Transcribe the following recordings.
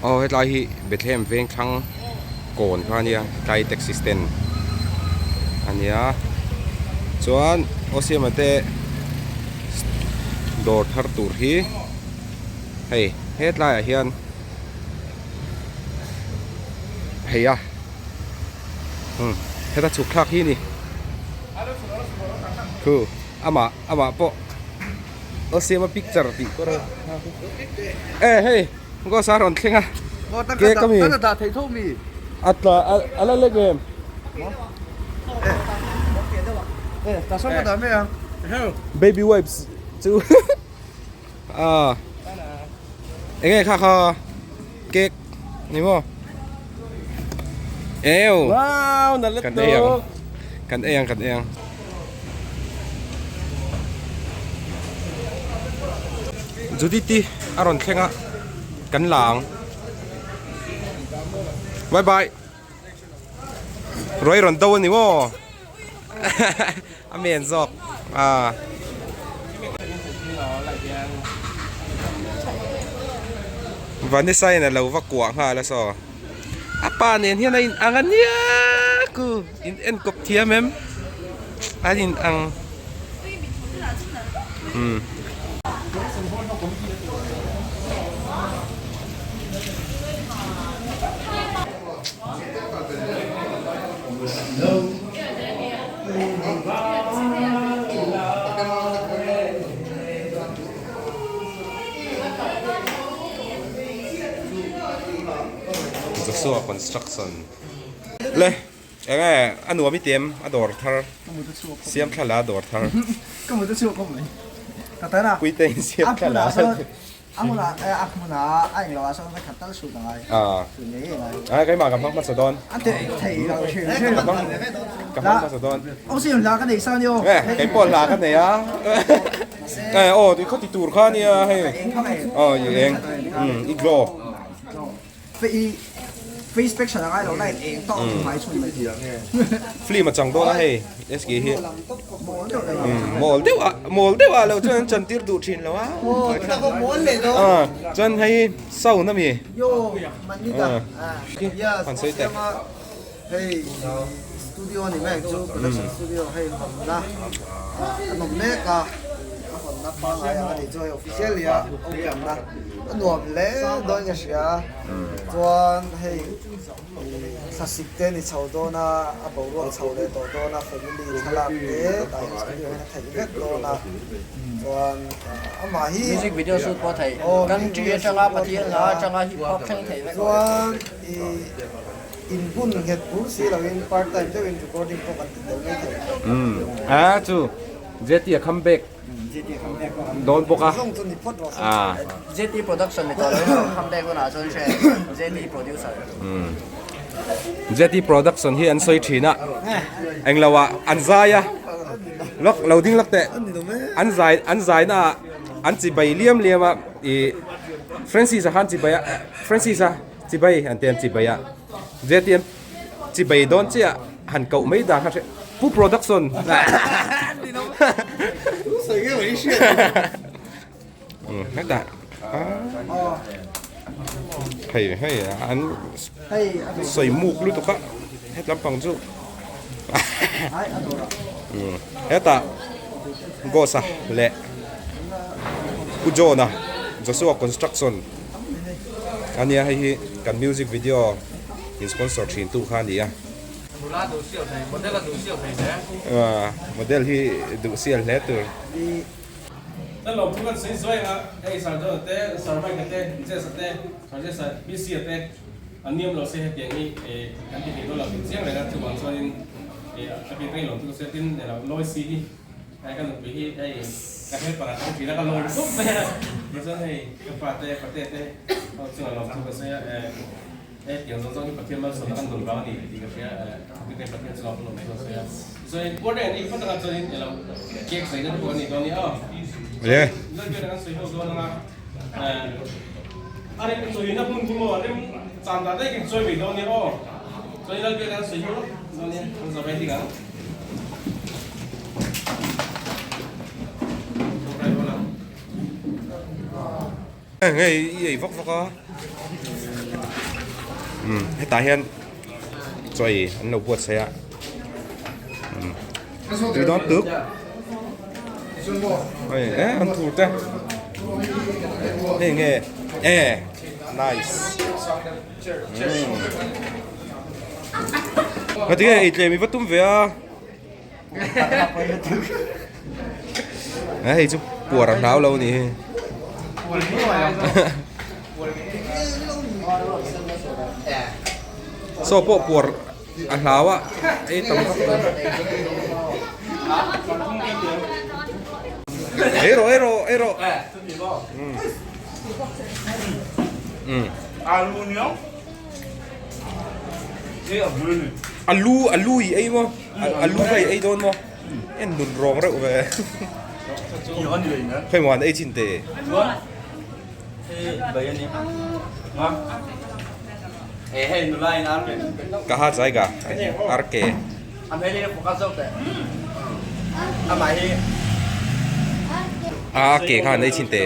Aw hetlai hi Bethlehem veng thlang kawn kha ania hetlai taxi stand ania chuan aw siama te dawr thar tur hi hei hetlai ah hian hei a umm heta chhuk thlak hi a ni khu amah amah pawh aw siama picture tih pawh e hei ghost a rawn thleng a cake ami a tla a la lek em baby wipes chu a enge kha kha cake ni maw eo Wow, na kan ei ang kan ei ang kan ei ang Judith-i a rawn thleng a kan la ang bye bye ruai rawn do a ni maw a men zawk a. Vanessa in a lo va kuah nghal a saw a pa nen hian a in ang a nia ku in en kawp thiam em an in ang umm. Joshua construction le enge a nuam i ti em a dawr thar siam thla la a dawr thar puite in siam thla la. A hmunah eh a hmunah a englo ah sawn va khat tal chhut a ngai. Ah. Ai keimah ka hmang hmasa dawn. A teh thei lo hrim hrim. Ka hmang ka hmang hmasa dawn. Aw sim hla ka nei sa ni aw. Eh kei pawh hla ka nei a. Eh aw tui khaw ti tur kha nia hei. Aw i eng. Um i glow. Face protection a ngai lo light eng tawk chu hmai chhun mai thei. Film a chang dawn a hei SK hi. Mawl deuh a mawl deuh a lo chuan an chan tir duh thin lo a. Ah chuan hei sound ami. Han sawi teh. Hei studio ni mek chu production studio hei hawnna a nawm mek a a hawnna pangngai ang a nih chu hei official nia open na a nuam hle dawn ka hria chuan hei thlasik te ni chho dawn a a boruak chho leh tawh dawn a family thlalak te tah hian studio hian a theih vek dawn a chuan amah hi music video shoot pawh a theih country atanga pathian hla atanga hip hop thleng theih vek chuan ih. Inbun nghet bur si loin part time deuhin recording pawh kan ti tel mai thei. Umm a chu JT a come back dawn bawk a. Zawng chu ni phawt rawh se. Ah. JT production ni tawh loin a rawn come back hunah chuan hre JT producer. Umm JT production hi an sawi thin a englo ah an zai a lawk lo ding lawk teh an zai an zai na ah an chibai liam liam a ih Francis a khan chibai a Francis a. Chibai an ti an chibai a JTM chibai dawn chiah han koh mai dan kha hre Pu Production hetah hei hei an sawi muk lutuk a het lampang chu hetah Ghost-a leh Pu John-a Joshua Construction. Ania hei hi kan music video in sponsor thin tu kha a ni a. Model hi duh sial hle tur. Hei ka nupui hi hei ka helper ah tang thin a ka lawm khawp mai a tichuan hei ka pa te pate te ho chungah lawm thu ka sawi a eh hei tiang zawng zawng hi Pathian malsawmna kan dawn vang a ni tih ka hria eh chutiang Pathian chungah ka lawm thu ka sawi a tichuan puar reng an ei phawt anga chuanin ilo cake sawi na te pawh a ni dawn nia aw tichuan biak an sawi ho dawn anga eh a rem chawina hmun hi maw rem chan dan daih kan chawi mai dawn nia aw chuan ilo biak an sawi ho dawn nia an zawh mai ding ang. Hei i ei vak vak a. Umm hetah hian chaw ei an lo buatsaih a umm tui dawn tuk hei e an thur te hei nge e nice umm ngatinge ei tlem i va tum ve a. Hei chu puar a hlau lo ni hi. Saw pawh puar a hlau a ei tam vak lo. Ei rawh ei rawh ei rawh. Alu alu i ei maw? Alu kha i ei dawn maw? En nun rawng reuh ve. Khawi maw an ei chin te? Ka ha chai ka RK. A ke kha an ei chin te.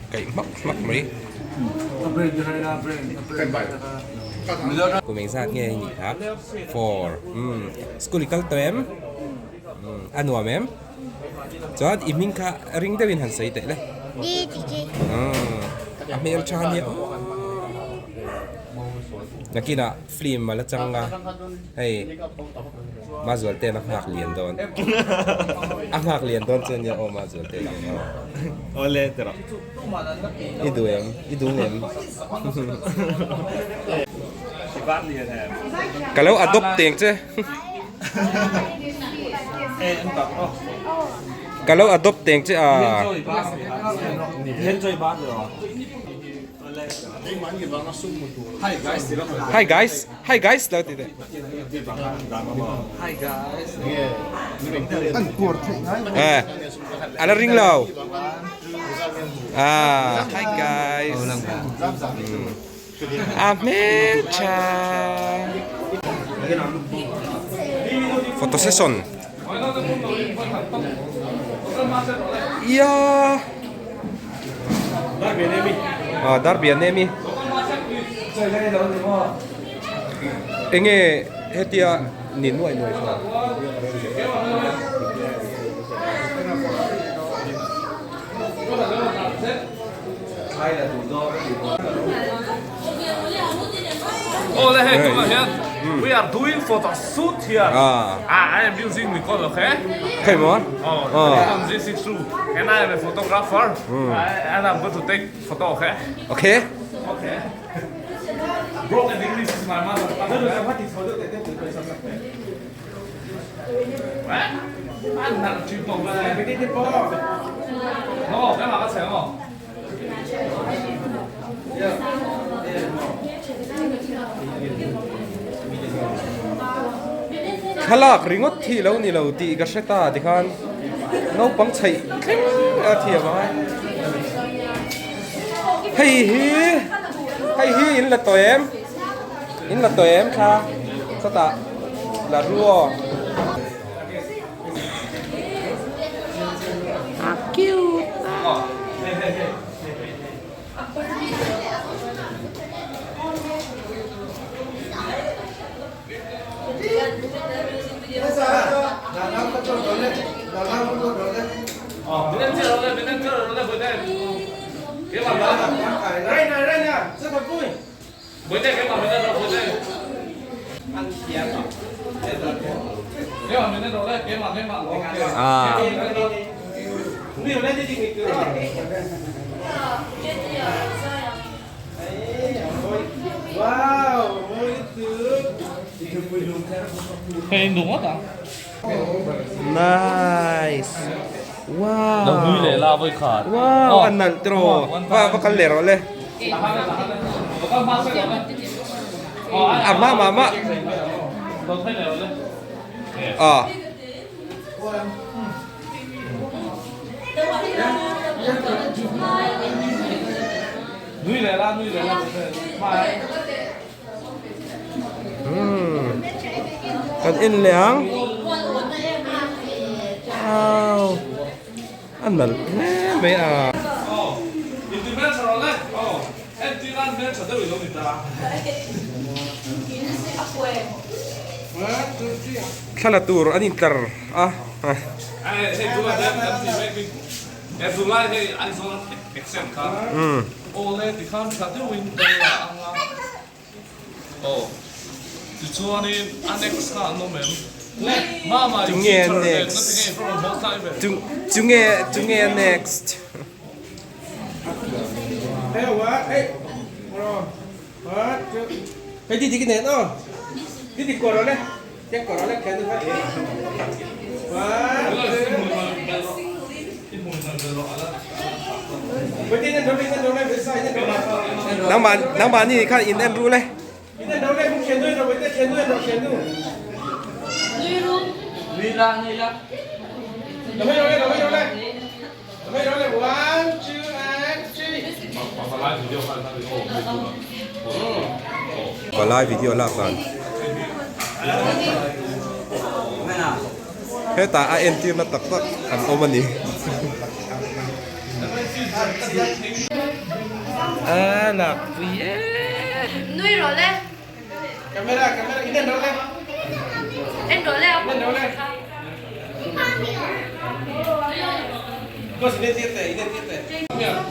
Kaih hmak hmak mai. Kum engzat nge i nih kha? Four. School i kal tawh em? A nuam em? Chuan i hming kha ring deuhin han sawi teh le. A hmel tha nia aw. Nakinah film a la chang a, hei Mazualte'n a nghak lian dawn. A nghak lian dawn chu ania aw Mazualte'n aw. Awle ti rawh. I duh em? I duh em? Ka lo adopt teng che. Ka lo adopt teng che a. Hi guys, hi guys lo ti teh. Eh, ala ring lo. Ah, hi guys. A hmeltha. Photo session. Ia. Ah, dar bian em i. Enge hetia ni nuai nuai tha. Awle hei tunah hian we are doing photo shoot here ah I am using Nikon okay Hei maw oh Nikon Z6 II and I am a photographer and I'm going to take photo okay okay okay broken English is my mother tongue Thlalak ringawt thi lo ni lo tih ka hre ta tikhan naupang chheih thleng a thiam ang a hei hi hei hi in la tawh em in la tawh em thla chutah la ru aw. A cute a. Nice. Wow. Wow, a nalh tiraw. Va va kal leh rawh le. A hma mah mah. Ah. Hmm. Kan en leh ang. Wow. A nalh hle mai a. Thla la tur an intlar a. Tunge next? Tunge tunge next? Nangmah nangmahni khan in en ru le. Palai video lak dan hetah a entir na tak tak an awm a ni a lakpui e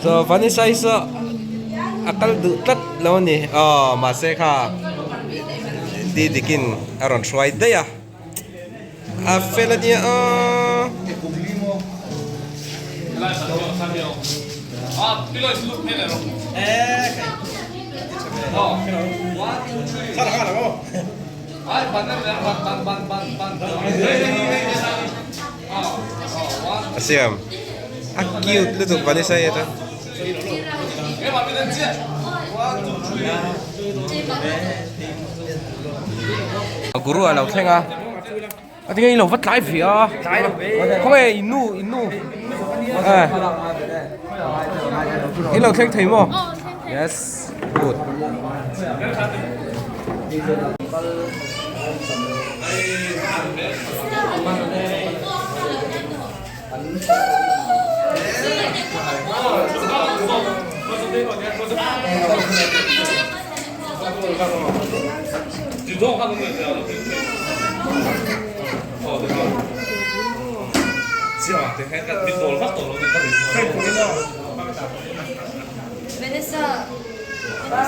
So Vanessa hi saw a kal duh tlat lo a ni aw mahse kha Didikin a rawn hruai daih a a fel a nia aw. A siam a cute lutuk Vanessa hi atan. Guru a lo thleng a a tinge i lo va tlai ve a khawnge in nu in nu in lo thleng thei maw yes good.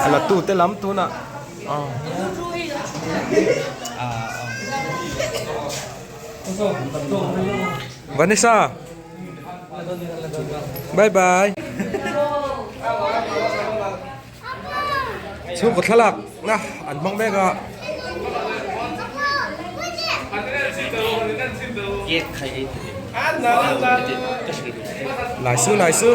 A la tu te lam tunah Vanessa bye bye chhungkaw thlalak na an hmang mek a. Laisu laisu.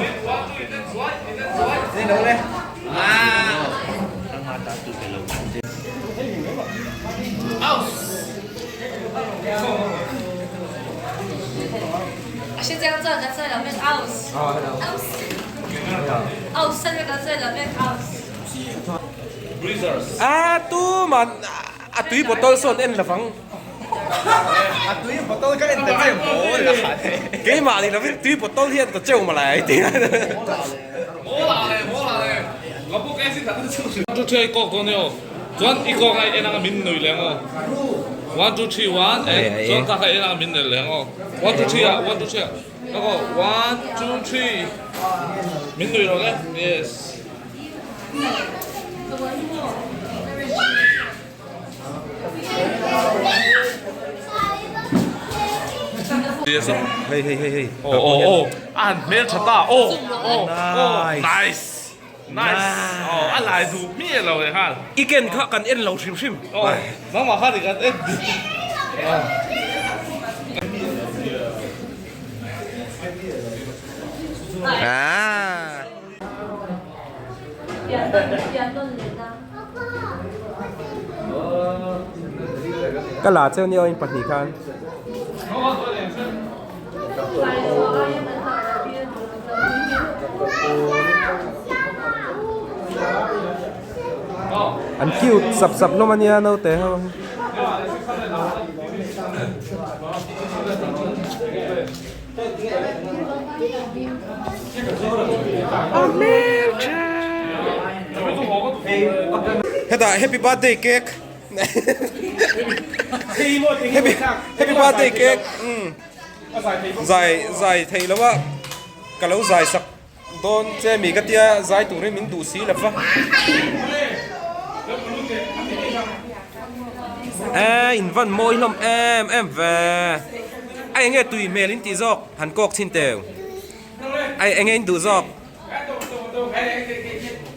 A tuman a tui bottle sawn en lovang. A tui bottle ka en ta che maw la Keimah ni lovin tui bottle hian ta cheu malai ti. Chuan i kawng a en anga min nui leng aw. One two three one and chuan kha kha en anga min nel leng aw. One two three ah one two three ah ka ko one two three min nui rawh le yes. Yes. Hei hei hei hei. Oh oh oh a han hmel tha ta oh oh oh nice. Nice. Oh, a lai duh miah lo leh nghal. I ken kha kan en lo hrim hrim. Oh, nangmah kha ni kan en duh. Ah. Ka la cheu nia in pahnih khan. An cute sap sap hlawm a nia naute ho hi. A hmeltha. Hetah happy birthday cake happy happy birthday cake zai zai theih lo a ka lo zai sak dawn che mi ka tia zai turin min duh si lo va e in van mawi hlawm em em ve a enge tui hmel in tih zawk han kawk chhin teu a enge in duh zawk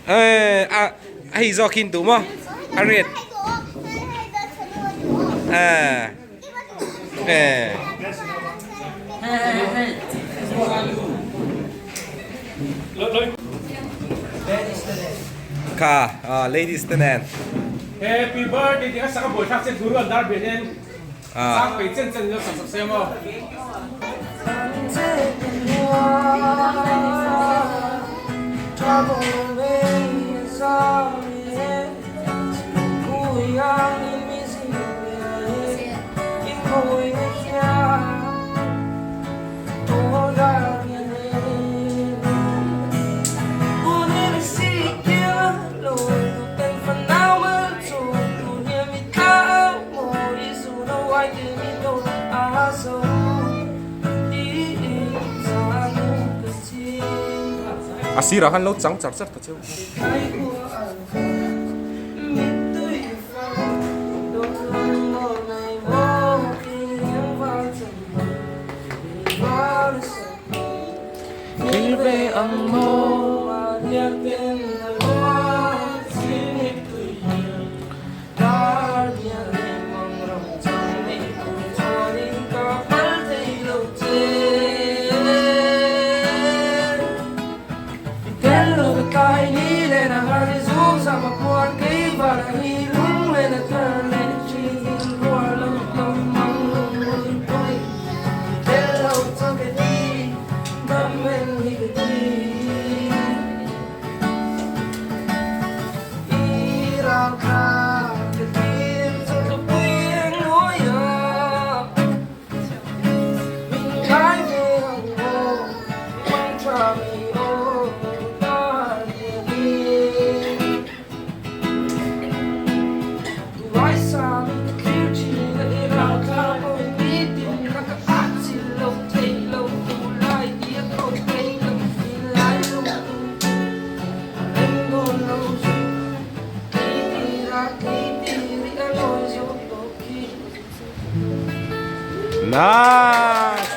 e a hei zawk hi in duh maw a red e e. Kha ladies te nen. Happy birthday tih kha sak a buai thlak che thu rual dar bian hian sang pei chen chen lo sak sak se maw. A sirah khan lo chang char char ta cheu. Nice!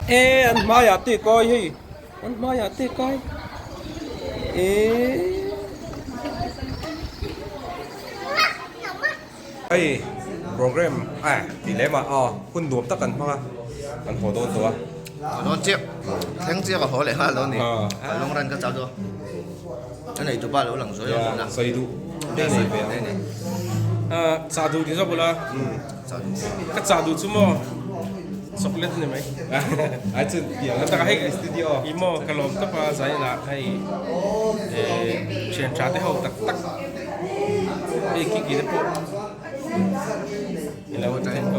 E an hmaiah te kai hei an hmaiah te kai e Hei program a tih lem ah aw hun nuam tak kan hmang a kan haw dawn tawh a. Haw dawn chiah thleng chiah ka haw leh nghal dawn ni a long run ka chau dawn a nei tupa lo lang zuai awm a sawi duh te nei ve ang a chah duh ti zawk ula ka chah duh chu maw chocolate ni mai ai chu tiang a hei studio i maw ka lawm tawp a zai lah hei thian tha te ho tak tak. Hei khi ki te pawh ilo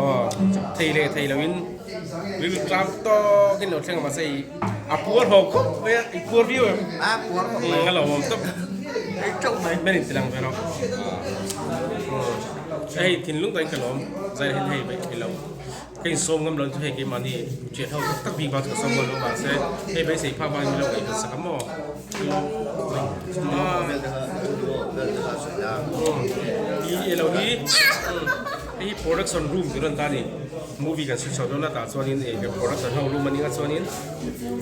aw thei leh thei loin rilru tlang tawk in lo thleng a mahse ih a puar haw khawp mai a i puar viau em a puar khawp mai a lo awm tawp ei teuh mai men in ti lang ve rawh hei thinlung takin ka lawm zai hian hei mai ilo. Ka insawm ngam lo chu hei keimahni thian ho tak tak bik vang chu ka sawm ngam lo mahse hei beisei phak vangin min lo ngaihven sak a maw? I lo hi. Hei hi production room tur a ni ta a ni. Movie kan shoot chho dawn a tah chuanin ih production ho room a ning a chuanin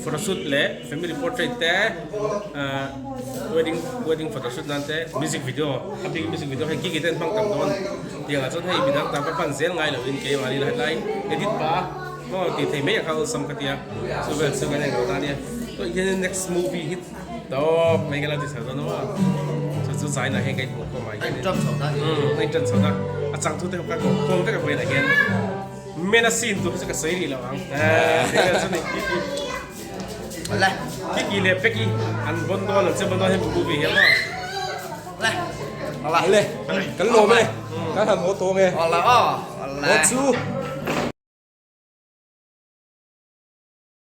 photoshoot leh family portrait te ahh wedding wedding photoshoot nan te music video a bik music video hei gigi te an hmang tam dawn tiang ah chuan hei midang tam va hman zel ngai lo in keimahni la hetlai edit pah a maw tih thei mai ang kha awlsam ka tia chu vel chu kan englo ta a nia tawh hian next movie hi tawp mai ka lo ti chho dawn a maw chu chu zainah hian ka inhmuh khawm ah hian umm a intan chho ta a changtu te ho kha kawm kawm vek a vawiinah hian mena scene tur hi chu ka sawi rih lo ang Kiki leh Peki an vawn dawn an che vawn dawn hemi movie hian maw le kan lawm e kan han haw tawng e haw chu.